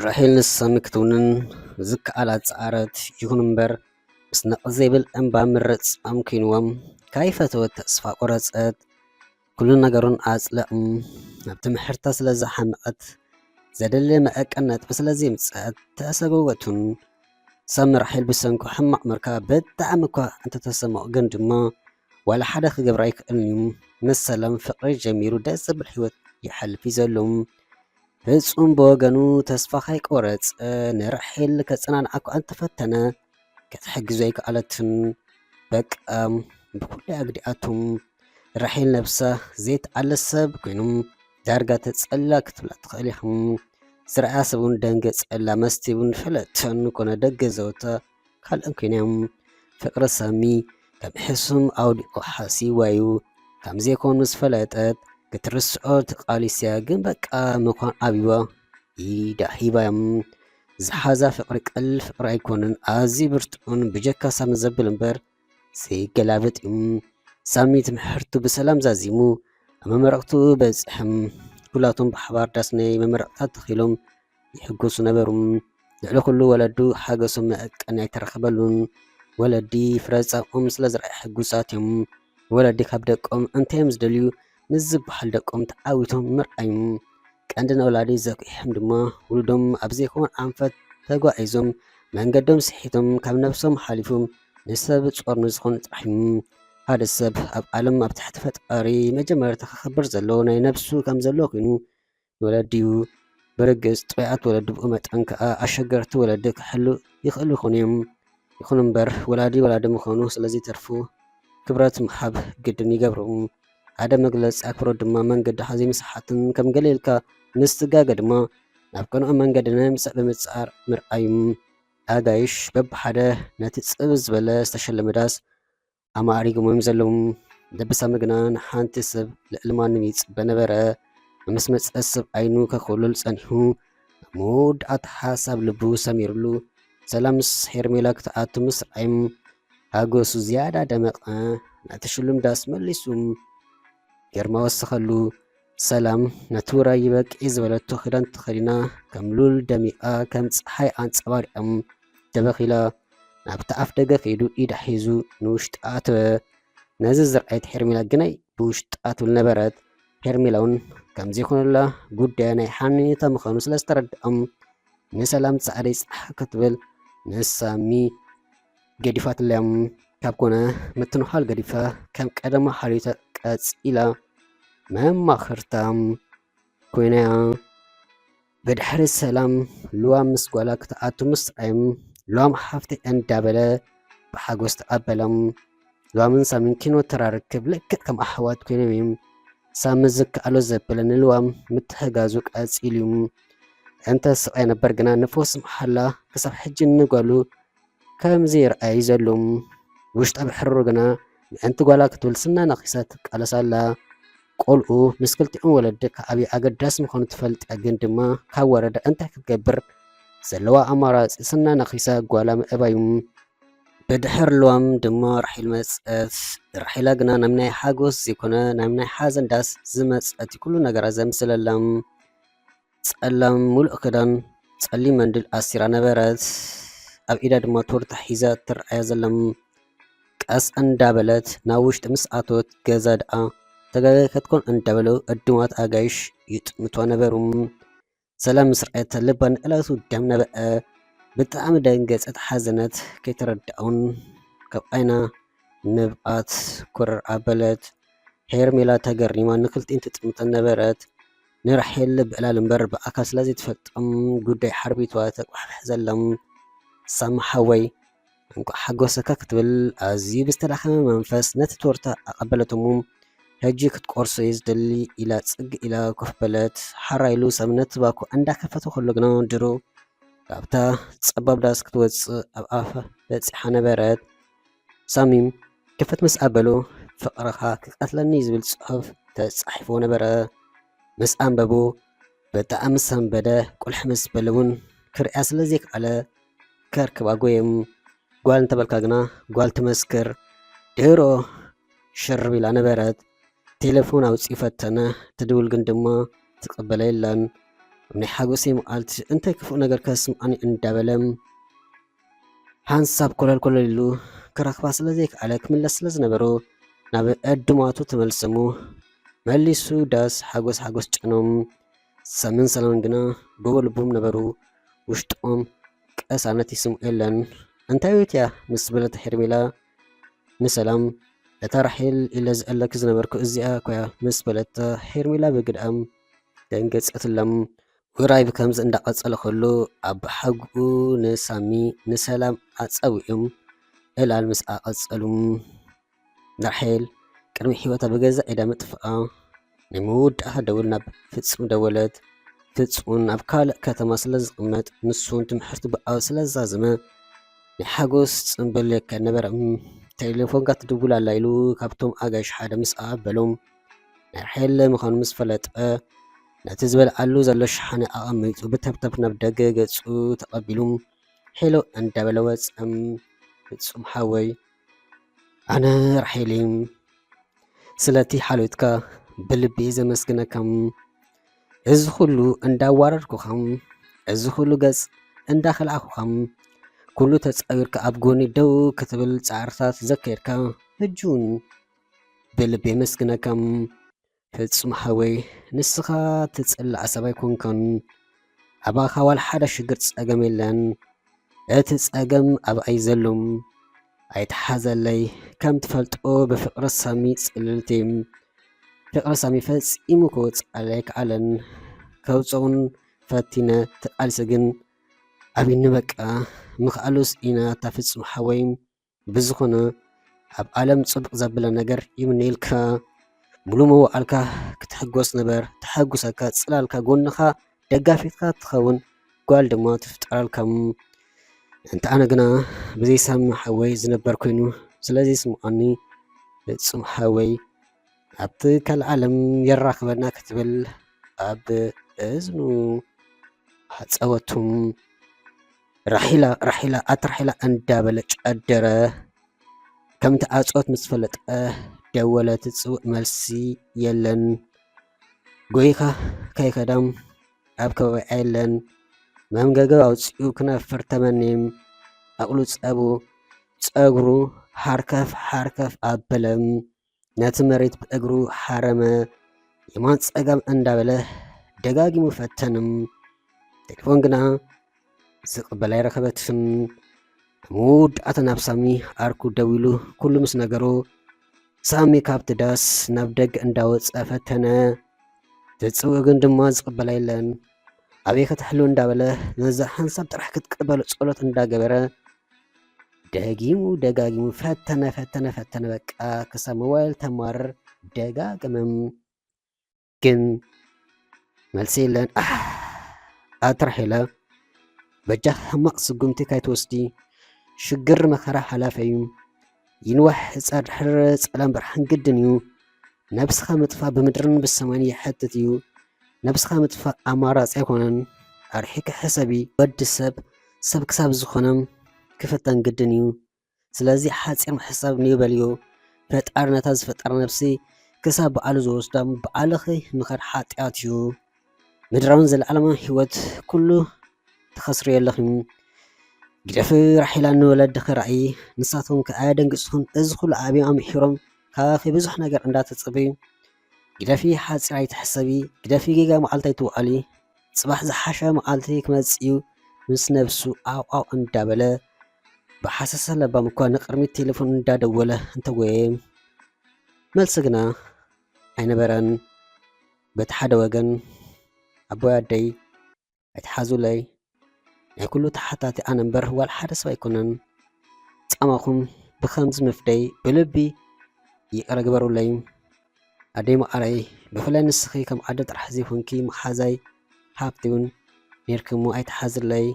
ራሄል ንሳሚ ክትውንን ዝከኣላ ጸዓረት። ይኹን እምበር፣ ምስ ነቕ ዘይብል እምባ ምርጻም ኮይንዎም፣ ካይፈተወት ተስፋ ቆረጸት። ኩሉ ነገሩን ኣጽሊቑ፣ ናብ ትምህርታ ስለ ዝሓመቐት፣ ዘደለ መዐቀኒ ነጥቢ ስለ ዘይምጽኣት ተሰጎገቱን። ሳሚ ራሄል ብሰንኩ ሕማቕ ምርካ ብጣዕሚ እኳ እንተተሰምዖ፣ ግን ድማ ዋላ ሓደ ክገብር ኣይክእልን እዩ። ምስ ሰላም ፍቕሪ ጀሚሩ ደስ ዘብል ህይወት ይሓልፍ እዩ ዘሎ። ፍጹም ብወገኑ ተስፋ ከይቆረጸ ንራሄል ከጸናንዓ እኳ እንተፈተነ፣ ክትሕግዞ ኣይከኣለትን። በቃ ብኹሉ ኣግዲኣቶም። ራሄል ነብሳ ዘይተኣለ ሰብ ኮይኖም ዳርጋ ተጸላ ክትብላ ትኽእል ኢኹም። ዝረኣያ ሰብ እውን ደንገጸላ፣ መስቲ እውን ፈለጥተን ኮነ ደገ ዘወታ ካልእን ኮይኖም። ፍቕሪ ሳሚ ከም ሕሱም ኣውዲቑ ሓሲዋዩ። ከም ዘይኮኑ ምስ ፈለጠት ክትርስዖ ተቓሊስያ፣ ግን በቃ ምዃን ኣብይዋ ኢዳ ሂባዮም። ዝሓዛ ፍቕሪ ቀሊል ፍቕሪ ኣይኮነን፣ ኣዝዩ ብርቱዕን ብጀካ ሳሚ ዘብል እምበር ዘይገላበጥ እዩ። ሳሚ ትምህርቱ ብሰላም ዛዚሙ ኣብ መመረቕቱ በጽሕም። ኩላቶም ብሓባር ዳስ ናይ መመረቕታ ተኺሎም ይሕጎሱ ነበሩ። ልዕሊ ኩሉ ወለዱ ሓገሶም መዐቀኒ ኣይተረኸበሉን። ወለዲ ፍረ ጻምኦም ስለ ዝረኣዩ ሕጉሳት እዮም። ወለዲ ካብ ደቆም እንታይ እዮም ዝደልዩ ምስ ዝበሃል ደቆም ተዓዊቶም ምርኣዮም። ቀንዲ ንወላዲ ዘጉሕዮም ድማ ውሉዶም ኣብ ዘይኮን ኣንፈት ተጓዒዞም መንገዶም ስሒቶም ካብ ነብሶም ሓሊፎም ንሰብ ጾር ንዝኾኑ ጥራሕ እዮም። ሓደ ሰብ ኣብ ዓለም ኣብ ትሕቲ ፈጣሪ መጀመርታ ከኸብር ዘለዎ ናይ ነብሱ ከም ዘለዎ ኮይኑ፣ ወለዲ እዩ። ብርግጽ ጥዑያት ወለዲ ብኡ መጠን ከኣ ኣሸገርቲ ወለዲ ክሕሉ ይኽእሉ ይኾኑ እዮም። ይኹን እምበር ወላዲ ወላዲ ምዃኑ ስለ ዘይተርፉ ክብረት ምሃብ ግድን ይገብሩ። ሓደ መግለጺ ኣክብሮት ድማ መንገድኻ ዘይምስሓትን ከም ገለ ኢልካ ምስትጋገ ድማ ናብ ቅኑዕ መንገዲ ናይ ምምጻእ ብምጽዓር ምርኣይ እዩ። ኣጋይሽ በብሓደ ነቲ ጽብብ ዝበለ ዝተሸለመ ዳስ ኣማዕሪጎም እዮም ዘለዉ። ልቢ ሳሚ ግና ንሓንቲ ሰብ ልዕሊ ማንም ይጽበ ነበረ። ምስ መጸ ሰብ ዓይኑ ከኹልል ጸኒሑ፣ ኣብ መወዳእታ ሓሳብ ልቡ ሰሚሩሉ፣ ሰላም ምስ ሄርሜላ ክትኣቱ ምስ ረኣዮም፣ ሓጎሱ ዝያዳ ደመቐ። ነቲ ሽሉም ዳስ መሊሱ ግርማ ወሰኸሉ። ሰላም ነቲ ውራይ ይበቅዕ ዝበለቶ ክዳን ተኸዲና፣ ከም ሉል ደሚቓ፣ ከም ጸሓይ ኣንጸባሪቓ ተበኺላ። ናብቲ ኣፍ ደገ ከይዱ ኢዳ ሒዙ ንውሽጢ ኣተወ። ነዚ ዝረኣየት ሄርሜላ ግናይ ብውሽጣ ትብል ነበረት። ሄርሜላ እውን ከም ዘይኮነላ ጉዳያ ናይ ሓንየታ ምዃኑ ስለ ዝተረድኦም፣ ንሰላም ጻዕደይ ጻሕ ክትብል ንሳሚ ገዲፋትለያ። ካብ ኮነ ምትንዃል ገዲፋ ከም ቀደማ ሓልዮታ ቀጺላ መማኽርታ ኮይናያ። ብድሕሪ ሰላም ልዋም ምስ ጓላ ክትኣቱ ምስ ረኣዮም፣ ልዋም ሓፍተይ እንዳበለ ብሓጎስ ተቐበሎም። ልዋምን ሳሚን ኪኖ ተራ ርክብ ልክዕ ከም ኣሕዋት ኮይኖም እዮም። ሳሚ ዝከኣሎ ዘበለ ንልዋም ምትሕጋዙ ቀጺሉ እዩ። እንተ ስቓይ ነበር ግና ንፎስ መሓላ ክሳብ ሕጂ ንጓሉ ከም ዘይረኣዩ ዘሎ። ውሽጣ ብሕርሩ ግና ምእንቲ ጓላ ክትብል ስና ነኺሳ ትቃለስ ኣላ። ቆልዑ ምስ ክልቲኦም ወለዲ ክዓብዩ ኣገዳሲ ምዃኑ ትፈልጥ እያ፣ ግን ድማ ካብ ወረደ እንታይ ክትገብር ዘለዋ ኣማራጺ ስና ነኺሳ ጓላ ምእባዩ። ብድሕር ልዋም ድማ ራሒል መጸት። ራሒላ ግና ናብ ናይ ሓጎስ ዘይኮነ ናብ ናይ ሓዘን ዳስ ዝመጸት ኩሉ ነገራ ዘምስለላ። ጸላም ሙሉእ ክዳን፣ ጸሊም መንድል ኣሲራ ነበረት። ኣብ ኢዳ ድማ ቶርታ ሒዛ ትረኣያ ዘላ። ቀስ እንዳበለት ናብ ውሽጢ ምስ ኣተወት ገዛ ደኣ ተጋገ ከትኮን እንዳበሉ ዕዱማት ኣጋይሽ ይጥምቷ ነበሩ። ሰላም ምስ ረኣየታ ልባ ንእለቱ ደም ነበአ። ብጣዕሚ ደንገጸት፣ ሓዘነት፣ ከይተረድኣ እውን ካብ ዓይና ንብኣት ኩርር ኣበለት። ሄርሜላ ተገሪማ ንክልቲኤን ትጥምተን ነበረት። ንራሄል ብዕላል እምበር ብኣካል ስለ ዘይትፈልጦም ጉዳይ ሓርቢትዋ ተቋሕፍሕ ዘላ። ሳሚ ሓወይ እንቋዕ ሓጎሰካ ክትብል ኣዝዩ ብዝተዳኸመ መንፈስ ነቲ ቶርታ ኣቐበለቶሞ። ሕጂ ክትቆርሶ እየ ዝደሊ ኢላ ጽግ ኢላ ኮፍ በለት። ሓራ ኢሉ ሳሚ ነቲ ባኮ እንዳከፈተ ከሎ ግና ድሮ ካብታ ጸባብ ዳስ ክትወጽእ ኣብ ኣፋ በጺሓ ነበረት። ሳሚም ክፍት ምስ ኣበሎ፣ "ፍቕርኻ ክቐትለኒ" ዝብል ጽሑፍ ተጻሒፍዎ ነበረ። ምስ ኣንበቦ ብጣዕሚ ሰንበደ። ቁልሕ ምስ በለ እውን ክርእያ ስለ ዘይከኣለ ከርክባ ጎየ። ጓል እንተበልካ ግና ጓል ትመስክር። ድሮ ሽርብ ኢላ ነበረት። ቴሌፎን ኣውጺኡ ፈተነ። ትድውል ግን ድማ ትቕበላ የላን። ናይ ሓጎሰይ መዓልቲ እንታይ ክፉእ ነገር ከስምዓኒ እንዳበለ ሓንሳብ ኮለል ኮለል ኢሉ ክረኽባ ስለ ዘይከኣለ ክምለስ ስለ ዝነበሮ ናብ ዕዱማቱ ተመልሰሙ። መሊሱ ዳስ ሓጎስ ሓጎስ ጨኖም። ሰምን ሰላምን ግና ጎቦ ልቦም ነበሩ። ውሽጦም ቀሳነት ይስምዑ የለን። እንታይ ቤት እያ ምስ በለት ሄርሜላ ንሰላም፣ እታ ራሄል ኢለ ዝእለኪ ዝነበርኩ እዚኣ እኮ እያ ምስ በለት ሄርሜላ ብግድኣም ደንገጸትሎም። ውራይ ብከምዚ እንዳቐጸለ ከሎ ኣቦሓጎኡ ንሳሚ ንሰላም ኣጸዊዑም ዕላል ምስ ኣቐጸሉ ራሄል ቅድሚ ህይወታ ብገዛ ኢዳ ምጥፍኣ ናይ መወዳእታ ደውል ናብ ፍጹም ደወለት። ፍጹም ኣብ ካልእ ከተማ ስለ ዝቕመጥ ንሱን ትምህርቱ ብኣው ስለ ዝዛዘመ ናይ ሓጎስ ጽምብል የካይድ ነበረ። ቴሌፎንካ ትድውል ኣላ ኢሉ ካብቶም ኣጋይሽ ሓደ ምስ ኣቐበሎም ናይ ራሄል ምዃኑ ምስ ፈለጠ ነቲ ዝበልዓሉ ዘሎ ሸሓነ ኣቐሚጡ ብተብተብ ናብ ደገ ገጹ ተቐቢሉ ሄሎ እንዳበለ ወጸ። ፍጹም ሓወይ ኣነ ራሄል እየ። ስለቲ ሓልዮትካ ብልቢ እየ ዘመስግነካ። እዚ ኩሉ እንዳዋረድኩኻ፣ እዚ ኩሉ ገጽ እንዳኸልኣኹኻ፣ ኩሉ ተጻዊርካ ኣብ ጎኒ ደው ክትብል ጻዕርታት ዘካየድካ ሕጂ እውን ብልቢ የመስግነካ። ፍጹም ሓወይ ንስኻ ትጽላእ ሰብ ኣይኮንካን። ኣባኻ ዋላ ሓደ ሽግር ጸገም የለን። እቲ ጸገም ኣብኣይ ዘሎ። ኣይትሓዘለይ። ከም ትፈልጦ ብፍቕሪ ሳሚ ጽልልቲ። ፍቕሪ ሳሚ ፈጺሙ ክወጽኣለይ ኣይከኣለን። ከውጽኦን ፈቲነ ተቓሊሰ ግን ኣብኒ በቃ ምኽኣሉስ ኢና እታ ፍጹም ሓወይ። ብዝኾነ ኣብ ዓለም ጽቡቕ ዘብለ ነገር ይምነየልካ። ሙሉ መዋዕልካ ክትሕጎስ ንበር። ተሐጉሰካ፣ ጽላልካ፣ ጎንኻ፣ ደጋፊትካ ትኸውን ጓል ድማ ትፍጠረልካ። እንተ ኣነ ግና ብዘይ ሳሚ ሓወይ ዝነበር ኮይኑ ስለ ዘይስምዓኒ ፍጹም ሓወይ ኣብቲ ካልእ ዓለም የራኽበና ክትብል ኣብ እዝኑ ኣጸወቱ። ራሒላ ራሒላ ኣቲ ራሒላ እንዳበለ ጨደረ። ከምቲ ኣጽወት ምስ ፈለጠ ደወለ ትጽውዕ መልሲ የለን። ጎይኻ ከይከዳም ኣብ ከባቢኣ የለን። መምገገብ ኣውጺኡ ክነፍር ተመኔም ኣቕሉ ጸቡ ጸጉሩ ሓርከፍ ሓርከፍ ኣበለ። ነቲ መሬት ብእግሩ ሓረመ። የማን ጸጋም እንዳበለ ደጋጊሙ ፈተንም። ቴሌፎን ግና ዝቕበል ኣይረኸበትን። መወዳእታ ናብ ሳሚ ዓርኩ ደዊሉ ኩሉ ምስ ነገሮ ሳሚ ካብቲ ዳስ ናብ ደገ እንዳወጸ ፈተነ። ትጽውዕ ግን ድማ ዝቕበላ የለን። ኣበይ ከተሕልው እንዳበለ ነዛ ሓንሳብ ጥራሕ ክትቅበሎ ጸሎት እንዳገበረ ደጊሙ ደጋጊሙ ፈተነ ፈተነ ፈተነ በቃ ክሳብ ሞባይል ተማርር ደጋገመ። ግን መልሲ የለን። ኣሕ ኣቲ ራሄላ በጃ ሕማቕ ስጉምቲ ካይትወስዲ ሽግር መኸራ ሓላፊ እዩ። ይንዋሕ ሕጻ ድሕሪ ጸላም ብርሃን ግድን እዩ። ነብስኻ ምጥፋእ ብምድርን ብሰማይን ይሓትት እዩ። ነብስኻ ምጥፋእ ኣማራጺ ኣይኮነን። ኣርሒቂ ሕሰቢ። ወዲ ሰብ ሰብ ክሳብ ዝኾነ ክፍተን ግድን እዩ። ስለዚ ሓጺር ምሕሳብ ንዩ በልዮ። ፈጣሪ ነታ ዝፈጠራ ነብሲ ክሳብ በዓሉ ዝወስዳ ብዓልኺ ምኻድ ሓጢኣት እዩ። ምድራውን ዘለዓለማዊ ህይወት ኩሉ ትኸስርዮ ኣለኺ። ግደፊ ራሒላ ንወለድኺ ራእዪ። ንሳቶም ከኣ ኣየደንግጽኹን። እዚ ኩሉ ዓብዮም ኣምሒሮም ካባኺ ብዙሕ ነገር እንዳተጸበዩ። ግደፊ ሓጺር ኣይትሕሰቢ። ግደፊ ጌጋ መዓልቲ ኣይትውዓሊ። ጽባሕ ዝሓሸ መዓልቲ ክመጽእ እዩ። ምስ ነብሱ ዓው ዓው እንዳበለ ብሓሰሰ ለባም እኳ ንቕድሚት ቴሌፎን እንዳደወለ እንተጎየ መልሲ ግና ኣይነበረን። በቲ ሓደ ወገን ኣቦይ ኣደይ ኣይትሓዙለይ፣ ናይ ኩሉ ተሓታቲ ኣነ እምበር ዋላ ሓደ ሰብ ኣይኮነን። ጻማኹም ብኸምዚ ምፍደይ ብልቢ ይቕረ ግበሩለይ። ኣደይ መዓረይ፣ ብፍላይ ንስኺ ከም ኣደ ጥራሕ ዘይኮንኪ መሓዛይ ሃብቲ እውን ኔርኪ እሞ ኣይትሓዝለይ።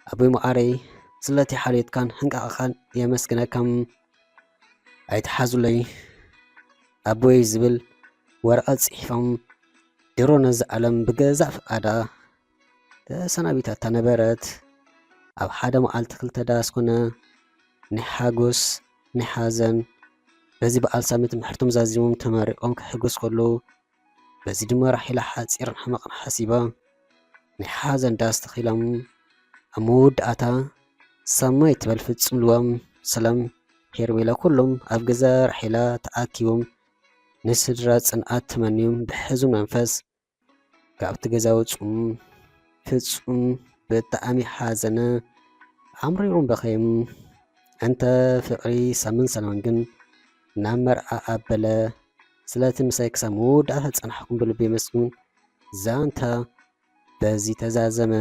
ኣቦይ መዓረይ፣ ስለቲ ሓልዮትካን ሕንቃቐኻን የመስግነካ። ኣይትሓዙለይ። ኣቦይ ዝብል ወረቐት ጽሒፎም ድሮ ነዚ ዓለም ብገዛእ ፍቓዳ ተሰናቢታታ ነበረት። ኣብ ሓደ መዓልቲ ክልተ ዳስ ኮነ፣ ናይ ሓጎስ፣ ናይ ሓዘን። በዚ በዓል ሳሚ ትምህርቶም ዛዚሞም ተመሪቖም ክሕጎስ ከለዉ፣ በዚ ድማ ራሒላ ሓጺርን ሕማቕን ሓሲባ፣ ናይ ሓዘን ዳስ ተኺሎም ኣብ መወዳእታ ሰማይ ትበል ፍጹም ልቦም ሰላም ሄርሜላ ኩሎም ኣብ ገዛ ራሄላ ተኣኪቦም ንስድራ ጽንዓት ተመንዮም ብሕዙን መንፈስ ካብቲ ገዛ ወጹ። ፍጹም ብጣዕሚ ሓዘነ ኣምሪሮም በኸዮም። እንተ ፍቕሪ ሳምን ሰላምን ግን ናብ መርዓ ኣበለ። ስለቲ ምሳይ ክሳብ መወዳእታ ዝጸናሕኩም ብልቢ የመስግን። ዛንታ በዚ ተዛዘመ።